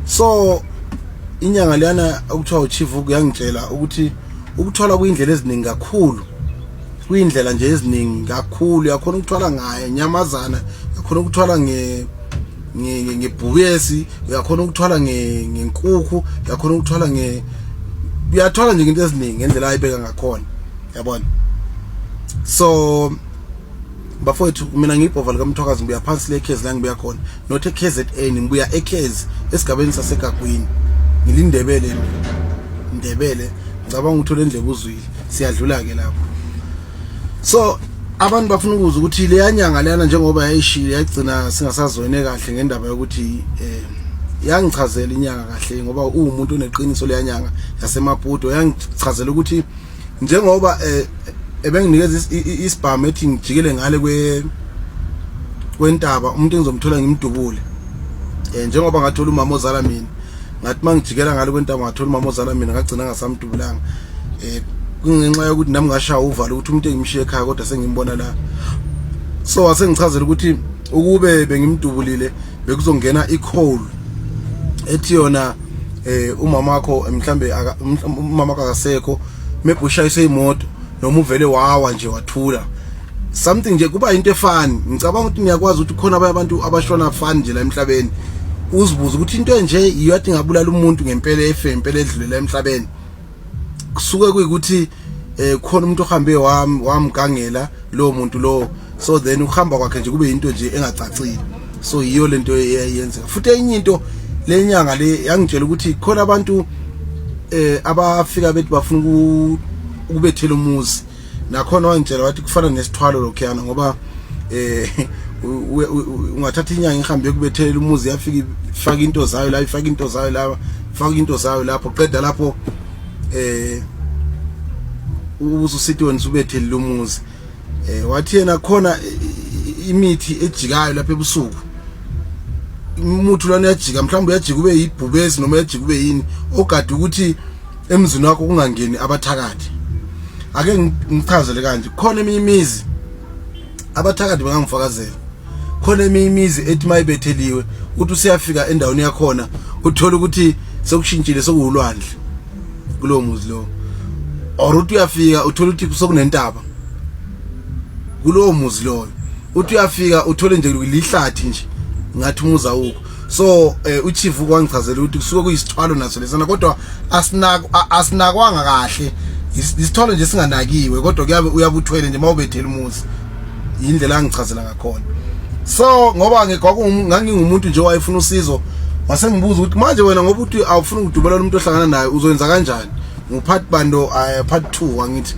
So inyanga leyana okuthiwa uChief kuyangitshela ukuthi ukuthwala kuyindlela eziningi kakhulu, kuyindlela nje eziningi kakhulu. Uyakhona ukuthwala ngaye nyamazana, uyakhona ukuthwala nge ngebhubesi, uyakhona ukuthwala ngenkukhu, uyakhona ukuthwala nge uyathwala nje ngento eziningi ngendlela ayibeka ngakhona, yabona. So bafowethu, mina ngiyibhova likaMthwakazi, ngibuya phansi le Khezi la ngibuya khona, not eKZN, ngibuya eKhezi esigabeni saseGagwini. Ngilindebele mina, Ndebele. Ngicabanga ukuthi lendlebe uzwile, siyadlula ke lapho. So abantu bafuna ukuzwa ukuthi leya nyanga leyana njengoba yayishile yagcina singasazwene kahle ngendaba yokuthi yangichazela inyanga kahle, ngoba uwumuntu oneqiniso leya nyanga yaseMaputo. Yangichazela ukuthi njengoba ebenginikeza isibhamu ethi ngijikele ngale kwe kwentaba, umuntu engizomthola ngimdubule, njengoba ngathola umama ozala mina, ngathi mangijikela ngale kwentaba ngathola umama ozala mina, ngagcina ngasamdubulanga, kungenxa yokuthi nami ngashaya uvalo ukuthi umuntu engimshiye ekhaya kodwa sengimbona la. So wasengichazela ukuthi ukube bengimdubulile bekuzongena i-call ethi yona umama wakho mhlambe umama wakho akasekho, maybe ushayiswe imoto noma uvele wawa nje wathula something nje, kuba into efani. Ngicabanga ukuthi niyakwazi ukuthi khona abanye abantu abashona fani nje la emhlabeni, uzibuza ukuthi into enje yiyo athi ngabulala umuntu ngempela, efe ngempela, edlulela emhlabeni. Kusuke kuyikuthi khona umuntu ohambe wamgangela lo muntu lo, so then ukuhamba kwakhe nje kube into nje engacacile. So yiyo lento eyenzeka. Futhi enye into, lenyanga le yangitshela ukuthi khona abantu abafika bethi bafuna ukubethela umuzi. Nakhona wangitshela wathi kufana nesithwalo lokhuyana, ngoba ungathatha inyanga ihambe yokubethelela umuzi, yafika ifaka into zayo la, ifaka into zayo la, ifaka into zayo lapho, qeda lapho ubususithi wena usubethelile umuzi. Wathi yena khona imithi ejikayo lapha ebusuku, umuthi lwana uyajika, mhlawumbe uyajika ube yibhubesi noma uyajika ube yini, ogada ukuthi emzini wakho kungangeni abathakathi. Ake ngichazele kanje, khona eminye imizi, abathakathi bangangifakazela, khona eminye imizi ethi mayibetheliwe uthi usiyafika endaweni yakhona uthola ukuthi sekushintshile, sekuwulwandle kulowo muzi lowo, or uthi uyafika uthola ukuthi sokunentaba kulowo muzi loyo, uthi uyafika uthole nje lihlathi nje, ngathi umuzi awukho. So uchief kwangichazela ukuthi kusuke kuyisithwalo naso lesana, kodwa asinako, asinakwanga kahle, isithwalo nje singanakiwe, kodwa kuyabe uyabuthwele nje mawubethela umuzi. Indlela angichazela ngakhona. So ngoba ngangingumuntu nje wayefuna usizo, wasengibuza ukuthi manje wena ngoba uthi awufuni ukudubela umuntu ohlangana naye, uzoyenza kanjani? Ngu-part bando, part 2. Angithi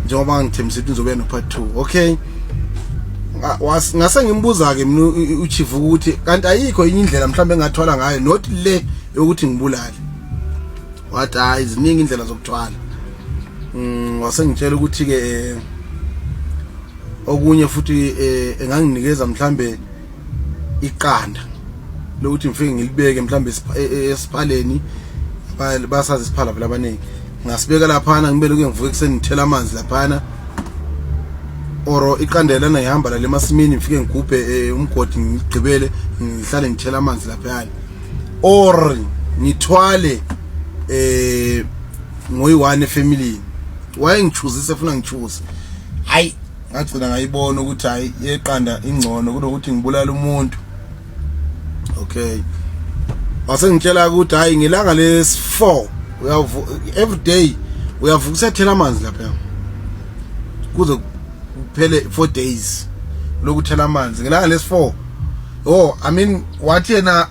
njengoba ngithembisa ukuthi ngizobuya no part 2, okay. Ngase ngimbuza ke mina uchief ukuthi kanti ayikho enye indlela mhlawumbe engathwala ngayo, not le yokuthi ngibulale? Wathi hayi, ziningi indlela zokuthwala. Wasengitshela ukuthi ke okunye futhi enganginikeza mhlambe iqanda lokuthi ngifike ngilibeke mhlambe esiphaleni, basazi isiphala vele abaningi, ngasibeka laphana, ngibele kuye ngivuke ekuseni ngithela amanzi laphana, or iqanda lana ngihamba la emasimini ngifike ngigubhe umgodi, ngigqibele ngihlale ngithela amanzi laphayana, or ngithwale ngoyi-one efamilini. Wayengichuzisa efuna ngichuze. Hayi, ngagcina ngayibona ukuthi hayi, yeqanda ingcono kunokuthi ngibulale umuntu. Okay, wasengitshela ukuthi hayi, ngelanga lesi-4 uyavu every day uyavuka usathela amanzi lapha kuze kuphele 4 days lokuthela amanzi. Ngelanga lesi-4, oh, I mean, wathi yena,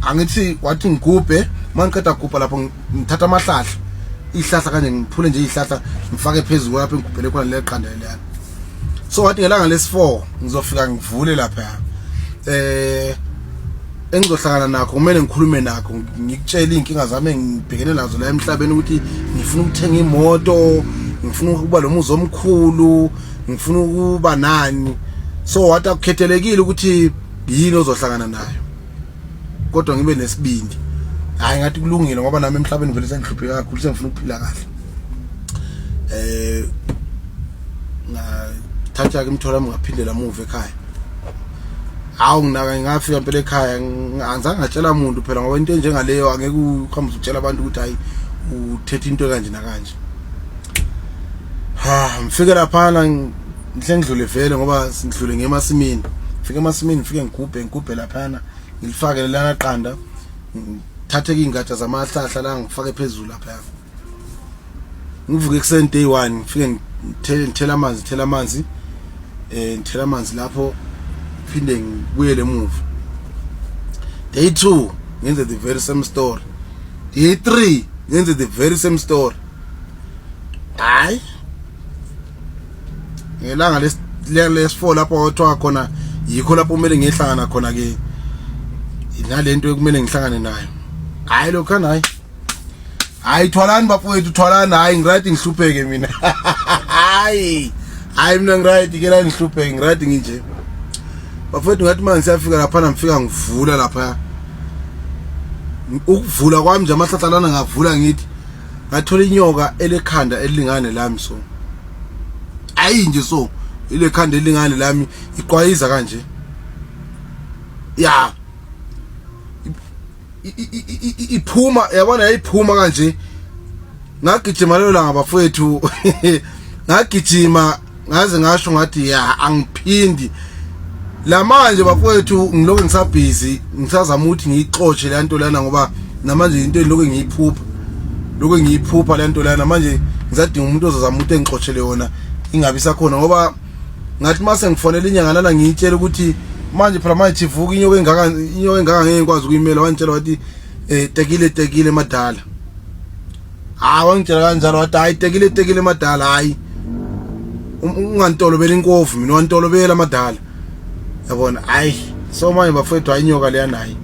angithi wathi ngigubhe, mangiqeda kugubha lapho ngithatha amahlahla, ihlahla kanje, ngiphule nje ihlahla, ngifake phezulu lapho engigubhele khona leqanda leyana. So wathi ngelanga lesi-4 ngizofika ngivule lapha, engizohlangana nakho kumele ngikhulume nakho, ngikutshele iy'nkinga zami engibhekene nazo la emhlabeni, ukuthi ngifuna ukuthenga imoto, ngifuna ukuba lo muzi omkhulu, ngifuna ukuba nani. So wathi akukhethelekile ukuthi yini ozohlangana nayo, kodwa ngibe nesibindi. Hayi, ngathi kulungile, ngoba nami emhlabeni vele sengihlupheka kakhulu, sengifuna ukuphila kahle. Ngathatha ke imithwalo yami, ngaphindela muva ekhaya. Hawu, nginaka ngafika impela ekhaya, angizange ngatshela muntu phela, ngoba into enjengaleyo angeke uhambe utshela abantu ukuthi hayi, uthethe into kanje nakanje. Ha, ngifike laphana, ngihle ngidlule vele ngoba sindlule ngemasimini. Ngifike emasimini, ngifike ngigubhe, ngigubhe laphana, ngilifake lana qanda, ngithathe ingatsha zamahlahla la, ngifake phezulu lapha. Ngivuke ekuseni day 1, ngifike ngithele, ngithela amanzi, ngithela amanzi, ngithela amanzi lapho, phinde ngibuyele emuva. Day 2 ngenze the very same story. Day 3 ngenze the very same story. Hayi, ngelanga lesi-4 lapho kwathiwa khona yikho lapho kumele ngiyehlangana khona ke nalento ekumele ngihlangane nayo. Hayi, lokho hayi, hayi, thwalani bafowethu, thwalani. Hayi, ngiright, ngihlupheke mina. Hayi, hayi, mina ngiright ke la, ngihlupheke, ngiright nginje bafowethu. Ngathi manje siyafika laphana, ngifika ngivula lapha. Ukuvula kwami nje amahlahla lana, ngavula ngithi ngathola inyoka elekhanda elingane lami. So ayi nje, so ile khanda elingane lami, iqwayiza kanje ya, iphuma, yabona, yayiphuma kanje. Ngagijima lelo langa bafowethu, ngagijima ngaze ngasho ngathi ya, angiphindi. Lamanje bafowethu ngilokhu ngisabhizi, ngisazama ukuthi ngiyixotshe le nto lana, ngoba namanje into elokhu ngiyiphupha, lokhu ngiyiphupha le nto lana. Manje ngisadinga umuntu ozozama ukuthi engixoshele yona, ingabi sakhona, ngoba ngathi mase ngifonela inyanga lana, ngiyitshela ukuthi manje phela manje chivuka inyoka engaka, inyoka engaka ngeke ngikwazi ukuyimela. Wangitshela wathi tekile, tekile madala. Hayi, wangitshela kanjalo, wathi hayi, tekile, tekile madala, hayi, ungantolobela inkovu, mina wantolobela madala, yabona. Hayi, so manje bafowethu, hayi, inyoka leyana, hayi,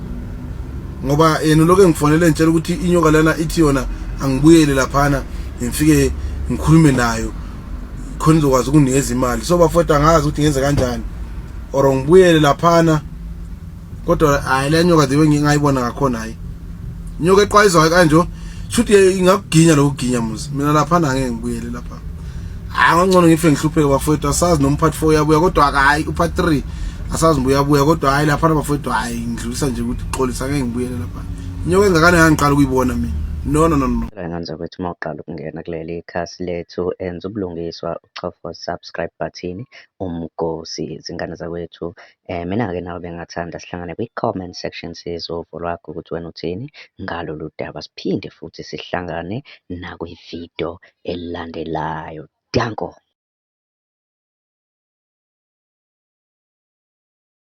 ngoba yena lokho engifonele ngitshela ukuthi inyoka lana ithi yona angibuyele laphana, ngifike ngikhulume nayo khona izokwazi ukunginikeza imali. So bafowethu, angazi ukuthi ngenze kanjani or ngibuyele laphana, kodwa hayi, le nyoka zibe ngingayibona ngakhona, hayi, inyoka eqwayizwayo kanje, shuthi ingakuginya lokuginya muzi. Mina laphana angeke ngibuyele lapha. Hayi, ngcono ngife ngihlupheke bafowethu. Asazi noma part 4 uyabuya, kodwa hayi, upart 3 asazi ngibuya buya, kodwa hayi, laphana bafowethu, hayi, ngidlulisa nje ukuthi xolisa, angeke ngibuyele lapha. Inyoka engakane ngangiqala ukuyibona mina. No, no, no, no. Ngane zakwethu, uma uqala ukungena kuleli khasi lethu, enza ubulungiswa, uchofa subscribe button, umgosi. Zingane zakwethu, mina-ke nawe bengingathanda sihlangane kwi-comment section, sizwe uvo lwakho ukuthi wena uthini ngalolu daba. Siphinde futhi sihlangane nakwi-video elandelayo. Danko.